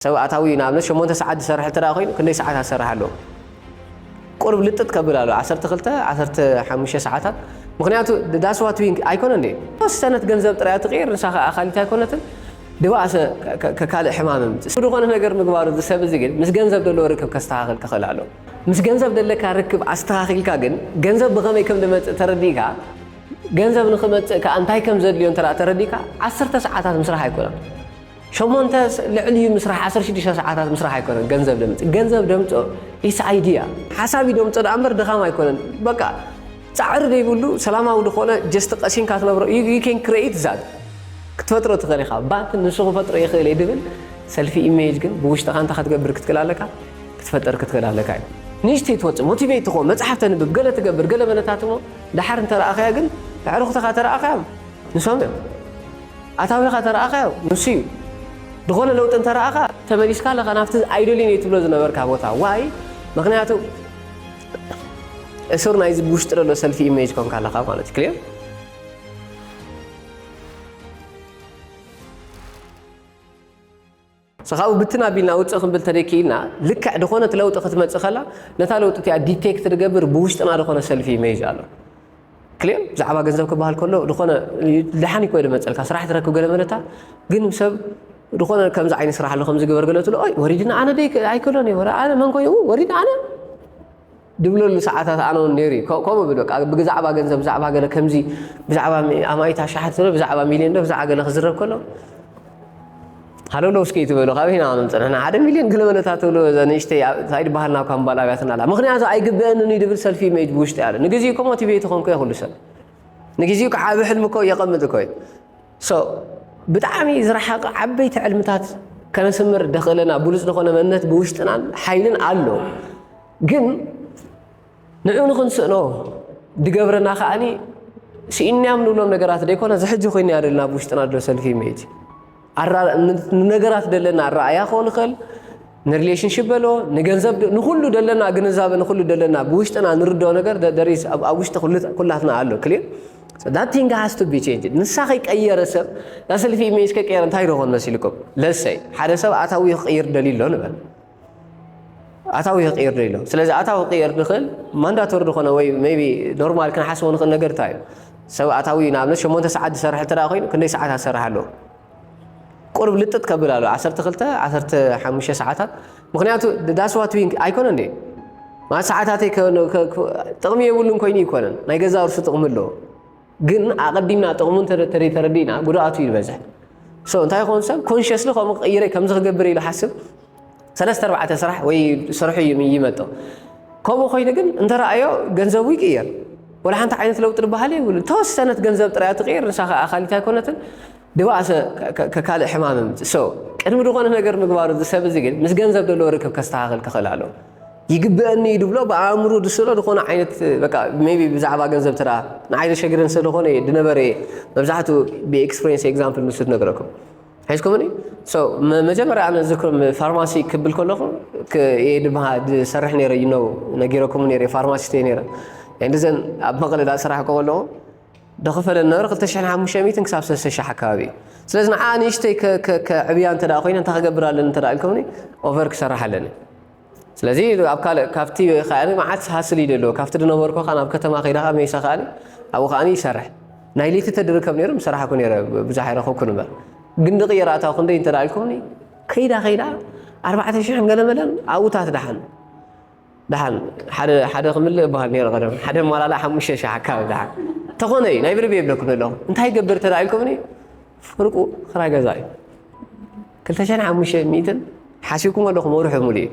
ሰብ ኣታዊ ንኣብነት ሸሞንተ ሰዓት ዝሰርሕ እንተ ደኣ ኮይኑ ክንደይ ሰዓታት ዝሰርሕ ኣለዎ? ቁሩብ ልጥጥ ከብል ኣለዎ። ዓሰርተ ክልተ፣ ዓሰርተ ሓሙሽተ ሰዓታት። ምኽንያቱ that's what we፣ ኣይኮነን ድዩ? ተወሰነት ገንዘብ ጥራይ ትቕይር፣ ንሳ ኸኣ ኣኻሊት ኣይኮነትን። ድባእሰ ከ-፣ ከ-፣ ካልእ ሕማም የምጽእ። ዝኾነ ነገር ምግባሩ እዚ ሰብ እዚ ግን ምስ ገንዘብ ዘለዎ ርክብ ከስተኻኽል ክኽእል ኣለዎ። ምስ ገንዘብ ዘለካ ርክብ ኣስተኻኺልካ ግን ገንዘብ ብኸመይ ከም ዝመጽእ ተረዲእካ፣ ገንዘብ ንኽመጽእ ከኣ እንታይ ከም ዘድልዮ እንተ ደኣ ተረዲእካ፣ ዓሰርተ ሰዓታት ምስራሕ ኣይኮነን። ሸሞንተ ስ-፣ ልዕሊኡ ምስራሕ፣ ዓሰርተ ሽዱሽተ ሰዓታት ምስራሕ ኣይኮነን ገንዘብ ደምጽእ። ገንዘብ ደምጽኦ it's idea። ሓሳብ እዩ ደምጽኦ ደኣ እምበር ድኻም ኣይኮነን። በቃ ጻዕሪ ዘይብሉ ሰላማዊ ዝኾነ just ቀሲንካ ትነብሮ፣ you, you can create that። ክትፈጥሮ ትኽእል ኢኻ። But ንሱ ክፈጥሮ ይኽእል እየ ድብል ሰልፊ ኢሜጅ ግን ብውሽጥኻ እንታይ ክትገብር ክትክእል ኣለካ? ክትፈጥር ክትክእል ኣለካ እዩ። ንእሽተይ ትወጽእ፣ ሞቲቬት ትኾን፣ መጽሓፍ ተንብብ፣ ገለ ትገብር፣ ገለ መለታት እሞ ደሓር እንተ ረኣኻያ ግን ኣዕሩኽትኻ ተረኣኻዮም ንሶም እዮም። ኣታዊኻ ተረኣኻዮ ንሱ እዩ። ዝኾነ ለውጢ እንተ ረኣኻ ተመሊስካ ኣለኻ ናብቲ ኣይደልዮን እየ ትብሎ ዝነበርካ ቦታ። ዋይ? ምኽንያቱ እሱር ናይዚ ብውሽጢ ዘሎ ሰልፊ ኢሜጅ ኮንካ ኣለኻ ማለት እዩ። ክሊር? So ካብኡ ብትን ኣቢልና ውፅእ ክንብል ተደኪልና፣ ልክዕ ዝኾነት ለውጢ ክትመፅእ ከላ፣ ነታ ለውጢ እቲኣ ዲቴክት ትገብር ብውሽጥና ዝኾነ ሰልፊ ኢሜጅ ኣሎ። ክሊር? ብዛዕባ ገንዘብ ክበሃል ከሎ፣ ዝኾነ ደሓን እኮ እዩ ዝመፀልካ፣ ስራሕ ትረክብ ገለ መለታ፣ ግን ሰብ ዝኾነ ከምዚ ዓይነት ስራሕ ኣሎ፣ ከምዚ ግበር ገለ ትብሎ፣ ኦይ፣ ወሪድና ኣነ ደይ-፣ ኣይክእሎን እየ፣ ወረ ኣነ መን ኮይኑ፣ ወሪድና ኣነ? ድብለሉ ሰዓታት ኣነ እውን ነይሩ እዩ። ከ-፣ ከምኡ ብል፣ በቃ፣ ብዛዕባ ገንዘብ፣ ብዛዕባ ገለ ከምዚ፣ ብዛዕባ ሚ-፣ ኣማኢት ኣሽሓት ትብሎ፣ ብዛዕባ ሚልዮን ዶ፣ ብዛዕባ ገለ ክዝረብ ከሎ፣ ሃለውለው እስኪ ትብሎ፣ ካበይ ኢና ክንምፅእ ንሕና? ሓደ ሚልዮን ገለ መለታት ትብሎ፣ እዛ ንእሽተይ ኣብ-፣ እንታይ ድበሃል ናብ ካምባል ኣብያትና ኣላ። ምኽንያቱ ኣይግበአንን እዩ ድብል ሰልፊ ኢሜጅ ብውሽጢ ኣለ። ንግዚኡ እኮ ሞቲቬት ይኾንኩ እየ ኩሉ ሰብ። ንግዚኡ እኮ ዓቢ ሕልሚ እኮ የቐምጥ እኮ እዩ። So፣ ብጣዕሚ ዝረሓቐ ዓበይቲ ዕልምታት ከነስምር ደኽእለና ብሉጽ ዝኾነ መንነት ብውሽጥናን ሓይልን ኣሎ። ግን ንዕኡ ንኽንስእኖ ድገብረና ከኣኒ ስኢንያም ንብሎም ነገራት ደይኮነ፣ እዚ ሕጂ ኮይና ደልና ብውሽጥና ደሎ ሰልፊ ኢሜጅ። ኣራ-፣ ን-፣ ንነገራት ደለና ኣረኣያ ክኸውን ይኽእል፣ ንሪሌሽንሽፕ በሎ፣ ንገንዘብ ደ-፣ ንኹሉ ደለና ግንዛበ፣ ንኹሉ ደለና ብውሽጥና ንርድኦ ነገር ደ-፣ there is ኣብ፣ ኣብ ውሽጢ ኩሉ-፣ ኩላትና ኣሎ። ክሊር? So that thing has to be changed። ንሳ ከይቀየረ ሰብ፣ እዛ ሰልፊ ኢሜጅ ከይቀየረ እንታይ ይረኾን መሲልኩም? ለሰይ፣ ሓደ ሰብ ኣታዊ ክቕይር ደልዩ ኣሎ ንበል። ኣታዊ ክቕይር ደልዩ ኣሎ። ስለዚ ኣታዊ ክቕየር ንኽእል ማንዳቶሪ ዝኾነ ወይ ሜይቢ ኖርማል ክንሓስቦ ንኽእል ነገር እንታይ እዩ? ሰብ ኣታዊ ንኣብነት ሸሞንተ ሰዓት ዝሰርሕ እንተ ደኣ ኮይኑ ክንደይ ሰዓታት ዝሰርሕ ኣለዎ? ቁሩብ ልጥጥ ከብል ኣለዎ። ዓሰርተ ክልተ፣ ዓሰርተ ሓሙሽተ ሰዓታት። ምኽንያቱ that's what we፣ ኣይኮነን ድዩ? ማለት ሰዓታተይ ከ-፣ ከ-፣ ከ-፣ ጥቕሚ የብሉን ኮይኑ ኣይኮነን። ናይ ገዛ ርእሱ ጥቕሚ ኣለዎ። ግን ኣቐዲምና ጥቕሙ እንተ-፣ እንተ-፣ ተረዲእና ጉድኣቱ እዩ ዝበዝሕ። So እንታይ ይኸውን ሰብ ኮንሽስሊ ከምኡ ክቕይረ፣ ከምዚ ክገብር ኢሉ ሓስብ። ሰለስተ ኣርባዕተ ስራሕ ወይ ስርሑ እዩ ይመጦ። ከምኡ ኮይኑ ግን እንተረኣዮ ገንዘቡ ይቅየር። ወላ ሓንቲ ዓይነት ለውጢ ዝበሃል የብሉ። ተወሰነት ገንዘብ ጥራይ ትቅየር፣ ንሳ ከዓ ኣካሊት ኣይኮነትን። ድባእሰ ከ-፣ ከ-፣ ካልእ ሕማም የምጽእ። So ቅድሚ ዝኾነ ነገር ምግባሩ እዚ ሰብ እዚ ግን ምስ ገንዘብ ዘለዎ ርክብ ከስተኻኽል ክኽእል ኣለዎ። ይግበአኒ እዩ ድብሎ ብኣእምሩ ድስሎ ዝኾነ ዓይነት በቃ ሜቢ ብዛዕባ ገንዘብ ተዳ ንዓይ ዘሸግረን ስለ ዝኾነ ድነበረ እየ መብዛሕትኡ ብኤክስፕሪየንስ ኤግዛምፕል ንሱ ትነግረኩም። ሒዝኩምኒ? So መ-፣ መጀመርያ ኣነ ዝክር ፋርማሲ ክብል ከለኹ ክ-፣ እየ ድማ ዝሰርሕ ነይረ፣ you know፣ ነጊረኩም ነይረ፣ ፋርማሲስት እየ ነይረ። እንደዘን ኣብ መቐለ ዳ ስራሕ ከለኹ ደኸፈለ ነበረ ክልተ ሽሕን ሓሙሽተ ሚእትን ክሳብ ሰለስተ ሽሕ ኣካባቢ እዩ። ስለዚ ንዓ ንእሽተይ ከ-፣ ከ-፣ ከዕብያ እንተ ደኣ ኮይነ እንታይ ክገብር ኣለኒ እንተ ደኣ ኢልኩምኒ ኦቨር ክሰርሕ ኣለኒ። ስለዚ ኣብ ካልእ ካብቲ ከኣ መዓት ሃስል እዩ ደሎ። ካብቲ ዝነበርኩ ከኣ ናብ ከተማ ከይዳ ከኣ ሜሳ ከኣ ኣብኡ ከኣ ይሰርሕ። ናይ ለይቲ ተድርከብ ነይሩ፣ ምሰራሕኩ ነይረ፣ ብዙሕ ኣይረኸብኩን እምበር። ግን ዝቕየር ኣታዊ ክንደይ እንተ ደኣ ኢልኩምኒ፣ ከይዳ ከይዳ ኣርባዕተ ሽሕን ገለ መለን ኣብኡታት ደሓን። ደሓን ሓደ፣ ሓደ ክምልእ እበሃል ነይረ ቀደም። ሓደ ኣማላልኣ ሓሙሽተ ሽሕ ኣካባቢ ደሓን። ተኾነ እዩ፣ ናይ ብልቢ የብለኩም ዘለኹ። እንታይ ይገብር እንተ ደኣ ኢልኩምኒ፣ ፍርቁ ክራይ ገዛ እዩ። ክልተ ሽሕን ሓሙሽተ ሚእትን ሓሲብኩም ኣለኹም፣ ወርሑ ሙሉእ እዩ።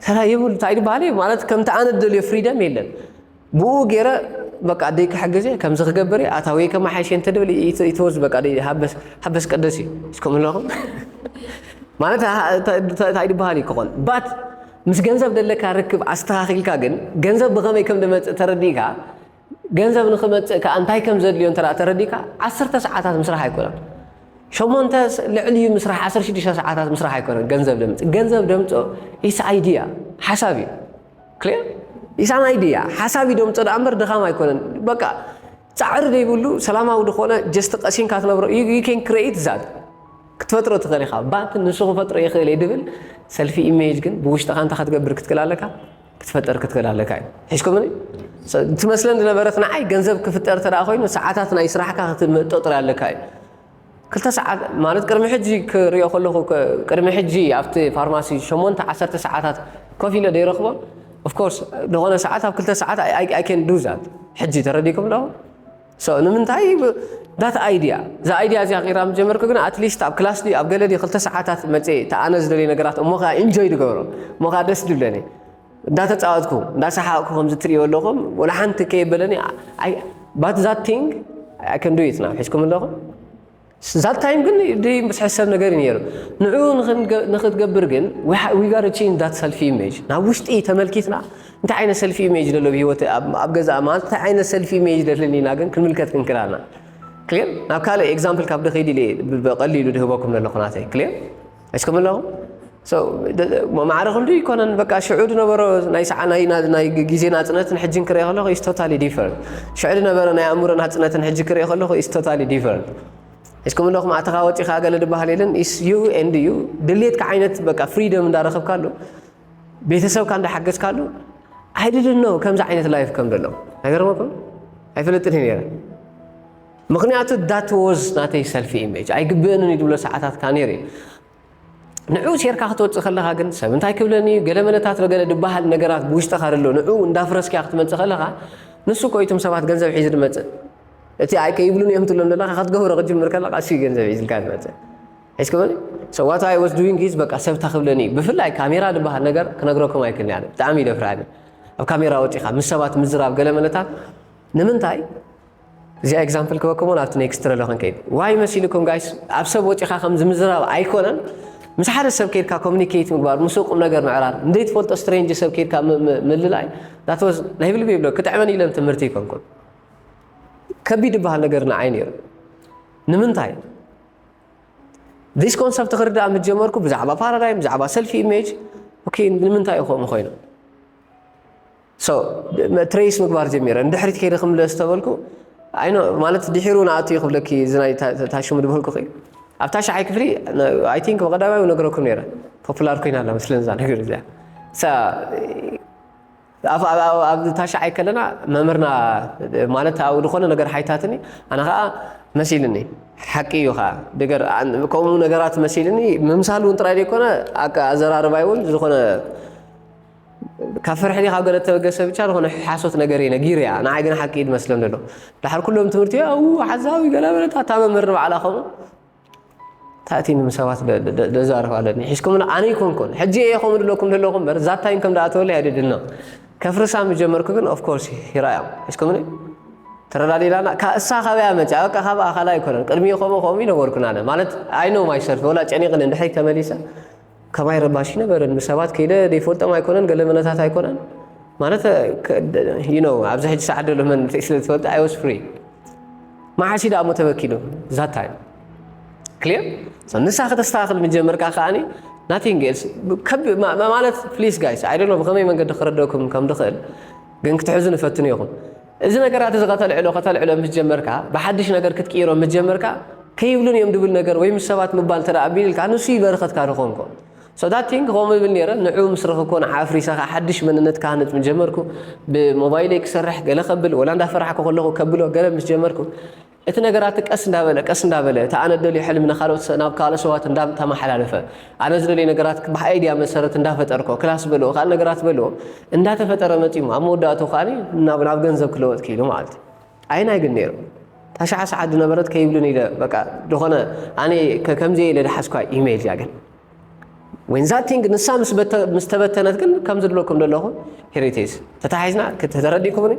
ሰላ ይብል፣ እንታይ ይበሃል እዩ? ማለት ከምቲ ኣነ ዝደልዮ ፍሪደም የለን። ብኡ ገይረ በቃ ኣደይ ክሕግዝ እየ፣ ከምዚ ክገብር እየ፣ ኣታዊ ከመሓይሽ እየ እንተ ድብል ይት-፣ ይትወዝ በቃ ኣደይ ሃበስ፣ ሃበስ ቀደስ እዩ። እስኩም ኣለኹም? ማለት ታ-፣ ታ-፣ ታ-፣ እንታይ ይበሃል እዩ ክኾን? ባት ምስ ገንዘብ ደለካ ርክብ ኣስተኻኺልካ ግን፣ ገንዘብ ብኸመይ ከም ዝመጽእ ተረዲእካ፣ ገንዘብ ንኽመጽእ ከኣ እንታይ ከም ዘድልዮ እንተ ደኣ ተረዲእካ፣ ዓሰርተ ሰዓታት ምስራሕ ኣይኮነን። ሸሞንተ ስ-፣ ልዕሊኡ ምስራሕ፣ ዓሰርተ ሽዱሽተ ሰዓታት ምስራሕ ኣይኮነን ገንዘብ ደምጽእ። ገንዘብ ደምጽኦ ኢስ ኣይድያ፣ ሓሳብ እዩ። ክሊር? ኢስ ኣን ኣይድያ፣ ሓሳብ እዩ ደምጽኦ ደኣ እምበር ድኻም ኣይኮነን። በቃ ጻዕሪ ዘይብሉ ሰላማዊ ዝኾነ ጀስት ቀሲንካ ትነብሮ፣ you, you can create that። ክትፈጥሮ ትኽእል ኢኻ። ባት ንሱ ክፈጥሮ ይኽእል እየ ድብል ሰልፊ ኢሜጅ ግን ብውሽጥኻ እንታይ ክትገብር ክትክእል ኣለካ? ክትፈጠር ክትክእል ኣለካ እዩ። ሒዝኩምኒ? ትመስለን ዝነበረት ንዓይ ገንዘብ ክፍጠር ተደኣ ኮይኑ ሰዓታት ናይ ስራሕካ ክትመጦ ጥራይ ኣለካ እዩ። ክልተ ሰዓት ማለት ቅድሚ ሕጂ ክሪኦ ከለኹ ቅድሚ ሕጂ ኣብቲ ፋርማሲ ሸሞንተ ዓሰርተ ሰዓታት ኮፍ ኢለ ደይረኽቦ። ኦፍኮርስ ዝኾነ ሰዓት ኣብ ክልተ ሰዓት ኣይከን ዱ ዛት። ሕጂ ተረዲኩም ኣለኹ? So ንምንታይ ዳት ኣይድያ እዛ ኣይድያ እዚኣ ቂራ ምጀመርኩ ግን ኣትሊስት ኣብ ክላስ ድዩ ኣብ ገለ ድዩ ክልተ ሰዓታት መፅእ ተኣነ ዝደልዩ ነገራት እሞ ከዓ ኢንጆይ ዝገብሮ እሞ ከዓ ደስ ዝብለኒ እንዳተፃወትኩ እንዳሰሓቕኩ ከምዚ ትሪእዮ ኣለኹም ወላ ሓንቲ ከየበለኒ but that thing I can do it now ሒዝኩም ኣለኹም። That time ግን ድይ ምስ ሕሰብ ነገር እዩ ነይሩ። ንዕኡ ንክትገብር ግን we gotta change that self image ናብ ውሽጢ ተመልኪትና እንታይ ዓይነት ሰልፊ ኢሜጅ ደሎ ብሂወት ኣብ ገዛ ማለት እንታይ ዓይነት ሰልፊ ኢሜጅ ደለኒ ኢና ግን ክንምልከት ክንክላና ክሊር ናብ ካልእ ኤግዛምፕል ካብ ደኸይድ ኢለ ብቀሊሉ ድህበኩም ዘለኹ ናተይ ክሊር እስኩም ኣለኹ ማዕረ ክንዱ ይኮነን በቃ ሽዑ ድነበሮ ናይ ሰዓ ናይ ግዜ ናፅነትን ሕጅን ክርኢ ከለኹ is totally different። ሽዑ ድነበረ ናይ ኣእምሮ ናፅነትን ሕጂ ክርኢ ከለኹ is totally different። እስኩም ኣለኹም ኣተኻ ወፂኻ ገለ ድበሃል የለን is you and you ድሌትካ ዓይነት በቃ ፍሪደም እንዳረኸብካሉ ቤተሰብካ እንዳሓገዝካሉ I didn't know ከምዚ ዓይነት ላይፍ ከም ዘሎ ኣይገርመኩም? ኣይፈልጥን ነረ ምክንያቱ that was ናተይ ሰልፊ ኢሜጅ ኣይግብእንን እዩ ድብሎ ሰዓታትካ ነይሩ እዩ ንዑ ሴርካ ክትወፅእ ከለካ ግን ሰብ እንታይ ክብለኒ እዩ ገለ መለታት በገለ ድበሃል ነገራት ብውሽጥካ ደሎ ንዑ እንዳፍረስካ ክትመፅእ ከለካ ንሱ እኮ እቶም ሰባት ገንዘብ ሒዙ ድመፅእ እቲ ኣይ ከይብሉን እዮም ትብሎም ዘለካ ክትገብሮ ክትጅምር ከለካ እሱ ገንዘብ ሒዝልካ ዝመፅእ ሒዝኩምኒ so what I was doing is በቃ ሰብ ታክብለኒ እዩ ብፍላይ ካሜራ ዝበሃል ነገር ክነግረኩም ኣይክልን እየ ብጣዕሚ ይደፍራኒ ኣብ ካሜራ ወፂኻ ምስ ሰባት ምዝራብ ገለ መለታት ንምንታይ እዚኣ ኤግዛምፕል ክበኩም ናብቲ ኔክስት ረሎ ክንከይድ ዋይ መሲልኩም ጋይስ ኣብ ሰብ ወፂኻ ከም ዝምዝራብ ኣይኮነን ምስ ሓደ ሰብ ከይድካ ኮሚኒኬት ምግባር ምስኡ ቁም ነገር ምዕራር እንደይትፈልጦ ስትሬንጅ ሰብ ከይድካ ምልላይ that was ናይ ብልቢ ይብሎ ክጥዕመን ኢለን ትምህርቲ ይኮንኩም ከቢድ ዝበሃል ነገር ንዓይ ነይሩ ንምንታይ this ኮንሰፕት ክርዳእ ምስ ጀመርኩ ብዛዕባ ፓራዳይም ብዛዕባ ሰልፊ ኢሜጅ okay ንምንታይ እዩ ከምኡ ኮይኑ so ትሬስ ምግባር ጀሚረ ንድሕሪት ከይደ ክምለስ ተበልኩ ኣይኖ ማለት ድሒሩ ንኣቱ እዩ ክብለኪ እዚ ናይ ታሽሙ ድበልኩ ክእ ኣብ ታሽዓይ ክፍሊ I think ብቀዳማይ ነግረኩም ነረ ፖፑላር ኮይና ኣላ መስለን እዛ ነገር እዚኣ ኣብ ታሽዓይ ከለና መምህርና ማለት ኣብ ዝኾነ ነገር ሓይታትኒ ኣነ ከዓ መሲልኒ ሓቂ እዩ ከዓ ነገር ከምኡ ነገራት መሲልኒ ምምሳል እውን ጥራይ ዘይኮነ ኣዘራርባይ እውን ዝኾነ ካብ ፍርሒ ካብ ገለ ተበገሰ ብቻ ዝኾነ ሓሶት ነገር እየ ነጊረያ ንዓይ ግን ሓቂ እዩ ዝመስለን ዘሎ ድሓር ኩሎም ትምህርቲ ሓዛዊ ገለ በለት ኣታ መምህር ንባዕላ ከምኡ ታእቲ ንሰባት ደዛረፍ ኣለኒ ሒዝኩም ኣነ ይኮንኩን ሕጂ እየ ከምኡ ድለኩም ዘለኹ እምበር ዛታይን ከም ዳኣተወለ ኣይደድልና ከፍርሳ ምጀመርኩ ግን ኦፍኮርስ ይራያ ሒዝኩምኒ ተረዳዲላና እሳ ካበያ መፅያ በቃ ካብ ኣኻላ ኣይኮነን ቅድሚ ከምኡ ከምኡ ይነበርኩን ኣነ ማለት I know myself ወላ ጨኒቕኒ እንድሕሪ ተመሊሰ ከማይ ረባሽ ይነበረን ምስ ሰባት ከይደ ዘይፈልጦም ኣይኮነን ገለ መነታት ኣይኮነን ማለት you know ኣብዚ ሕጂ ሰዓት ደሎ መንእሰይ ስለ ዝፈልጥ I was free መዓስ ዳ እሞ ተበኪሉ that time clear ንሳ ከተስተካክል ምጀመርካ ከዓኒ nothing else ማለት please guys I don't know ብከመይ መንገዲ ክረደኩም ከም ድኽእል ግን ክትሕዙ ንፈትኑ ኢኹም እዚ ነገራት እዚ ከተልዕሎ ከተልዕሎ ምስ ጀመርካ ብሓድሽ ነገር ክትቅይሮ ምስ ጀመርካ ከይብሉን እዮም ድብል ነገር ወይ ምስ ሰባት ምባል ተደኣ ኣቢልልካ ንሱ ይበርኸትካ ንኾንኮ So that thing ከምኡ ይብል ነይረ ንዑ ምስ ረኽብኮ ንዓ ኣፍሪሰ ከዓ ሓድሽ መንነት ክሃንፅ ምስ ጀመርኩ ብሞባይለይ ክሰርሕ ገለ ከብል ወላ እንዳፈራሕኩ ከለኹ ከብሎ ገለ ምስ ጀመርኩ እቲ ነገራት ቀስ እንዳበለ ቀስ እንዳበለ እቲ ኣነ ደልዩ ሕልሚ ንካልኦት ናብ ካልኦት ሰባት እንዳተመሓላለፈ ኣነ ዝደልዩ ነገራት ብኣይድያ መሰረት እንዳፈጠርኮ ክላስ በልዎ ካልእ ነገራት በልዎ እንዳተፈጠረ መፂሙ ኣብ መወዳእቱ ከዓ ናብ ናብ ገንዘብ ክለወጥ ክኢሉ ማለት እዩ ኣይናይ ግን ነይሩ ታሽዓ ሰዓት ዝነበረት ከይብሉን ኢለ በቃ ዝኾነ ኣነ ከምዚ ኢለ ድሓዝኳ ኢሜጅ እያ ግን when that thing ንሳ ምስ ተበተነት ግን ከም ዝብለኩም ዘለኹ here it is ተታሒዝና ተረዲእኩምኒ